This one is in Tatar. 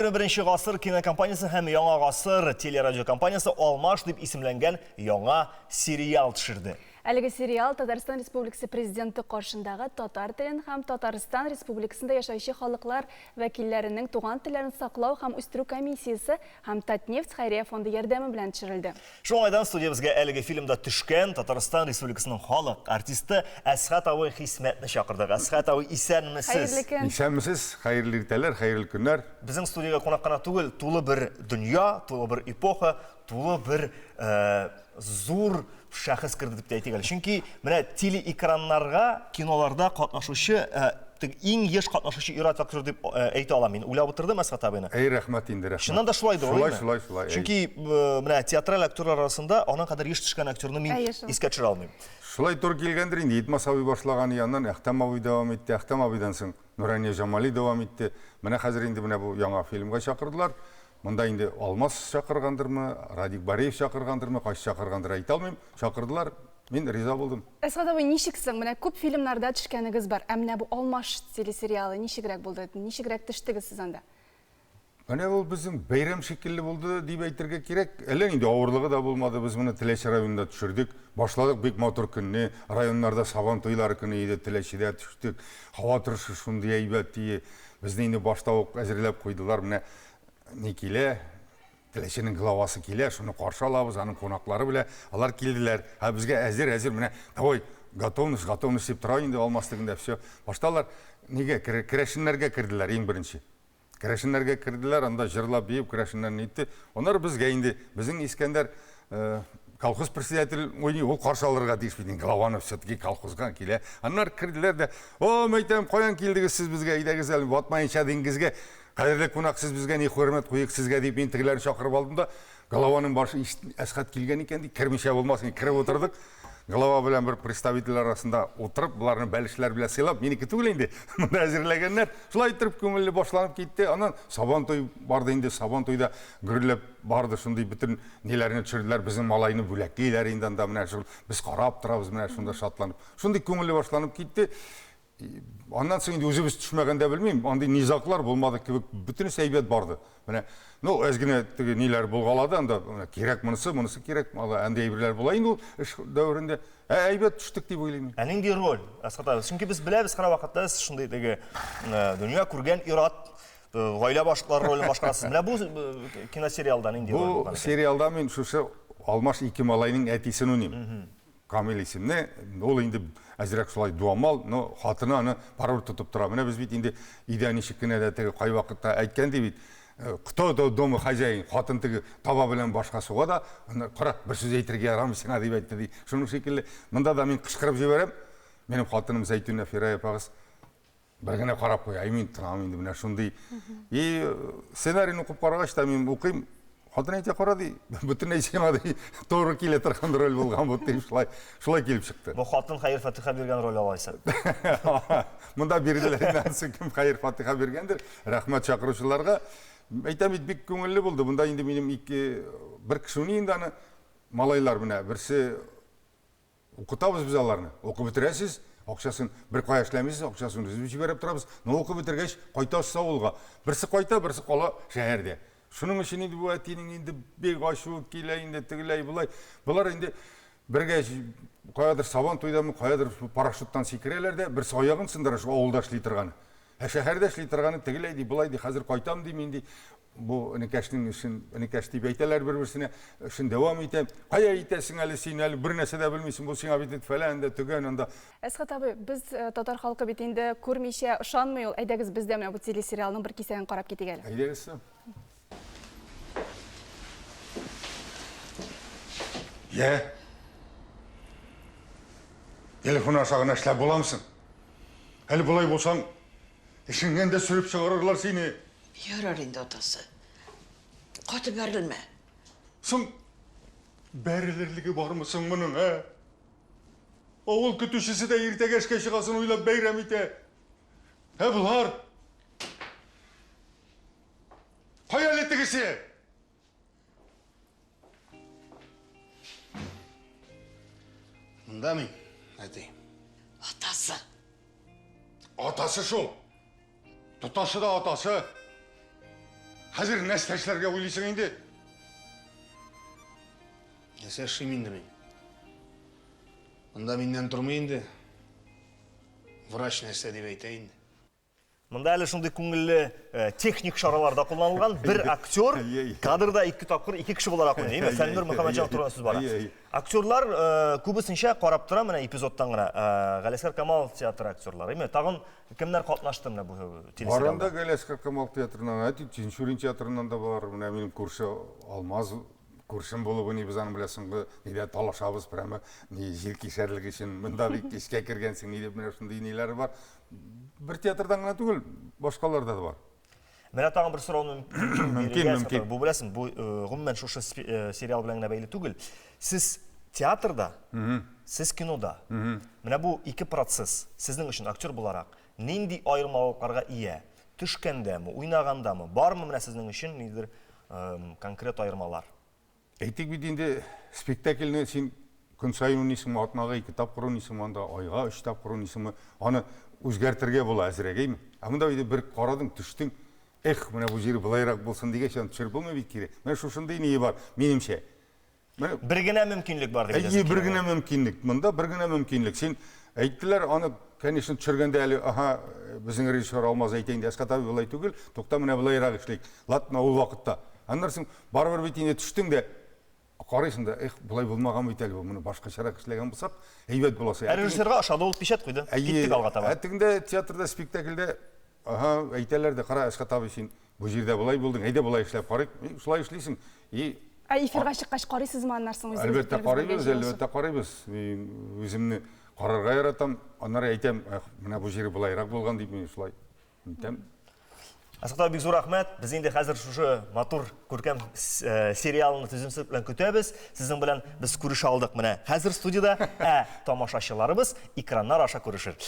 21 гасыр кинокомпаниясе һәм Яңа гасыр телерадиокомпаниясе Алмаш дип исемләнгән яңа сериал төшерде. Әлеге сериал Татарстан Республикасы Президенты каршындагы татар телен һәм Татарстан Республикасында яшәүче халыклар вәкилләренең туган телләрен саклау һәм үстерү комиссиясе һәм Татнефть хәйрия фонды ярдәме белән төшерелде. Шул уңайдан студиябезгә әлеге фильмда төшкән Татарстан Республикасының халык артисты Әсхәт абый Хисмәтне чакырдык. Әсхәт абый, исәнмесез! Хәерле көн! Исәнмесез, хәерле иртәләр, хәерле көннәр! Безнең студиягә кунак кына түгел, тулы бер дөнья, тулы бер эпоха, тулы бер зур шәхес керде дип тә әйтик әле. Чөнки менә телеэкраннарга киноларда катнашучы теге иң еш катнашучы ир-ат актер дип әйтә алам мин. Уйлап утырдым Әсхәт абыйны. Әй, рәхмәт инде, рәхмәт. Чыннан да шулайдыр, Шулай, шулай, шулай. Чөнки менә театраль актерлар арасында аның кадәр еш төшкән актерны мин искә төшерә алмыйм. Шулай туры килгәндер инде. Итмас абый башлаган, аннан Әхтәм абый дәвам итте, Әхтәм абыйдан соң Нурания Җамали дәвам итте. Менә хәзер инде менә бу яңа фильмга чакырдылар. Монда инде Алмаз чакыргандырмы, Радик Бариев чакыргандырмы, кайсы чакыргандыр әйтә алмыйм. Чакырдылар, мин риза булдым. Әсгать абый, ничек соң? Менә күп фильмнарда төшкәнегез бар, ә менә бу Алмаш телесериалы ничегрәк булды? Ничегрәк төштегез сез анда? Менә ул безнең бәйрәм шикелле булды дип әйтергә кирәк. Әллә нинди авырлыгы да булмады. Без моны Теләче районында төшердек. Башладык бик матур көнне. Районнарда Сабан туйлары көне иде. Теләчедә төштек. Һава торышы шундый әйбәт ие. Безне инде башта ук әзерләп куйдылар. Менә ни килә, Теләченең главасы килә, шуны каршы алабыз, аның кунаклары белән. Алар килделәр. Ә безгә әзер, әзер, менә давай, готовность, готовность дип тора инде Алмаз тегендә, все. Башта алар нигә, керәшеннәргә керделәр иң беренче. Керәшеннәргә керделәр, анда җырлап, биеп, керәшеннәр нитте. Аннары безгә инде, безнең Искәндәр колхоз председатель уйный, ул каршы алырга тиеш бит инде, главаны все-таки колхозга килә. Аннары керделәр дә, о, мәйтәм, каян килдегез сез безгә, әйдәгез әле, батмаенча диңгезгә, кадерле кунак, сез безгә ни хөрмәт куйык сезгә, дип мин тегеләрне чакырып алдым да, главаның башы Әсхәт килгән икән, ди, кермичә булмас, кереп утырдык. Глава белән бер представитель арасында утырып, боларны бәлешләр белән сыйлап, минеке түгел инде, монда әзерләгәннәр. Шулай иттереп күңелле башланып китте. Аннан Сабан туй барды инде, Сабан туйда гөрләп барды, шундый бөтен ниләрне төшерделәр, безнең малайны бүләклиләр инде анда, менә шул без карап торабыз, менә шунда шатланып. Шундый күңелле башланып китте. Аннан соң инде үзебез төшмәгәндә белмим, андый низаглар булмады кебек, бөтенесе әйбәт барды. Менә, ну, әз генә теге ниләр булгалады анда, менә кирәк монысы, монысы кирәк, ала, андый әйберләр була инде ул эш дәверендә. Ә әйбәт төштек дип уйлыйм мин. Ә нинди роль, Әсхәт абый? Чөнки без беләбез, һәрвакытта сез шундый теге дөнья күргән ир-ат, гаилә башлыклары ролен башкарасыз. Менә бу киносериалда нинди роль булган? Бу сериалда мин шушы алмаш ике малайның әтисен уйныйм. Камил исемле, ул инде әзрәк шулай дуамал, но хатыны аны барыбер тотып тора. Менә без бит инде өйдә ничек кенә дә теге кайвакытта әйткән ди бит, кто до дома хозяин, хатын теге таба белән башка суга да, аны кара, бер сүз әйтергә ярамый сиңа дип әйтте ди. Шуның шикелле, монда да мин кычкырып җибәрәм, минем хатыным Зәйтүнә Фирая апагыз бер генә карап куя, мин торам инде менә шундый. И сценарийны укып карагач та мин укыйм, хатын әйтә, кара ди, бөтенләй сиңа ди, туры килә торган роль булган бу дип шулай, шулай килеп чыкты. Бу хатын хәер-фатиха биргән роль алайса. Монда бирделәр инде, анысы кем хәер-фатиха биргәндер. Рәхмәт чакыручыларга. Әйтәм бит, бик күңелле булды. Монда инде минем ике, бер кеше уйный инде аны. Малайлар менә, берсе Укытабыз без аларны. Укып бетерәсез, акчасын бер кая эшләмисез, акчасын үзебез җибәреп торабыз. Но укып бетергәч, кайтасыз авылга. Берсе кайта, берсе кала шәһәрдә. Шуның өчен инде бу әтинең инде бик ачуы килә инде, тегеләй, болай. Болар инде бергә каядыр сабан туйдамы, каядыр парашюттан сикерәләр дә, берсе аягын сындыра, шул авылда эшли торганы. Ә шәһәрдә эшли торганы тегеләй ди, болай ди, хәзер кайтам ди мин ди. Бу энекәшнең эшен, энекәш дип әйтәләр бер-берсенә, эшен дәвам итә. Кая итәсең әле син, әле бер нәрсә дә белмисең, бу сиңа бит фәлән дә, төгән анда. Әсхәт абый, без татар халкы бит инде күрмичә ышанмый ул. Әйдәгез, без дә менә бу телесериалның бер кисәген карап китик әле. Әйдәгез соң. Йә. Телефон аша гына эшләп буламы соң? Әле болай булсаң, эшеңнән дә сөреп чыгарырлар сине. Ярар инде, атасы. Каты бәрелмә. Соң бәрелерлеге бармы соң моның, ә? Авыл көтүчесе дә иртәгә эшкә чыгасын уйлап бәйрәм итә. Ә болар? Кая әле тегесе? Монда мин, әти. Атасы. Атасы шул. Тоташы да атасы. Хәзер нәрсә эшләргә уйлыйсың инде? Нәрсә эшлим инде мин? Монда миннән тормый инде. Врач нәрсә дип әйтә инде. Монда әле шундый күңелле э, техник чаралар да кулланылган. Бер актер кадрда ике тапкыр ике кеше буларак уйный. Әйе, Фәннур Мөхәммәтҗанов турында сүз бара. Актерлар э, күбесенчә карап тора менә эпизодтан гына. Э, Галиәсгар Камал театры актерлары. Әйме, тагын кемнәр катнашты менә бу телесериалда? Барында Галиәсгар Камал театрыннан, әти Тинчурин театрыннан да бар. Менә минем күрше Алмаз күршем булып уйный, без аның белән соңгы нидә талашабыз прямо, ни җир кишәрлек өчен, монда бик кичкә кергәнсең, ни дип менә шундый ниләре бар. Бер театрдан гына түгел, башкаларда да бар. Менә тагын бер сорауны мөмкин, мөмкин. Бу беләсең, бу э, гомумән шушы э, сериал белән генә бәйле түгел. Сез театрда, сез кинода. Менә бу ике процесс сезнең өчен актер буларак нинди аермалыкларга ия? Төшкәндәме, уйнагандамы? Бармы менә сезнең өчен ниндидер э, конкрет аермалар? Әйтик бит инде, спектакльне син көн саен уйныйсыңмы, атнага ике тапкыр уйныйсыңмы, анда айга өч тапкыр уйныйсыңмы, аны үзгәртергә була әзрәк, әйме? Ә монда инде бер карадың, төштең, эх, менә бу җире былайрак булсын дигәч, аны төшереп булмый бит кире. Менә шушындый ние бар, минемчә. Менә бер генә мөмкинлек бар дип әйтәсең. Әйе, бер генә мөмкинлек. Монда бер генә мөмкинлек. Син әйттеләр, аны, конечно, төшергәндә әле, аһа, безнең режиссер Алмаз әйтә инде, Әсхәт абый, болай түгел, тукта, менә болайрак эшлик. Ладно, ул вакытта. Аннан соң барыбер бит инде төштең дә, карыйсың да, эх, болай булмаган бит әле бу, моны башкачарак эшләгән булсак, әйбәт буласы. Ә режиссерга ошады, ул печать куйды. Киттек алга таба. Ә тегендә театрда, спектакльдә, аһа, әйтәләр дә, кара, Әсхәт абый, син бу җирдә болай булдың, әйдә болай эшләп карыйк. И, шулай эшлисең. И Ә эфирга чыккач карыйсызмы аннан соң үзегез? Әлбәттә карыйбыз, әлбәттә карыйбыз. Мин үземне карарга яратам. Аннары әйтәм, менә бу җире болайрак булган дип мин шулай Итәм. Асхат абый, бик зур рәхмәт. Без инде хәзер шушы матур күркәм э, сериалны түземсезлек белән көтәбез. Сезнең белән без күрешә алдык менә хәзер студиядә, ә тамашачыларыбыз экраннар аша күрешер.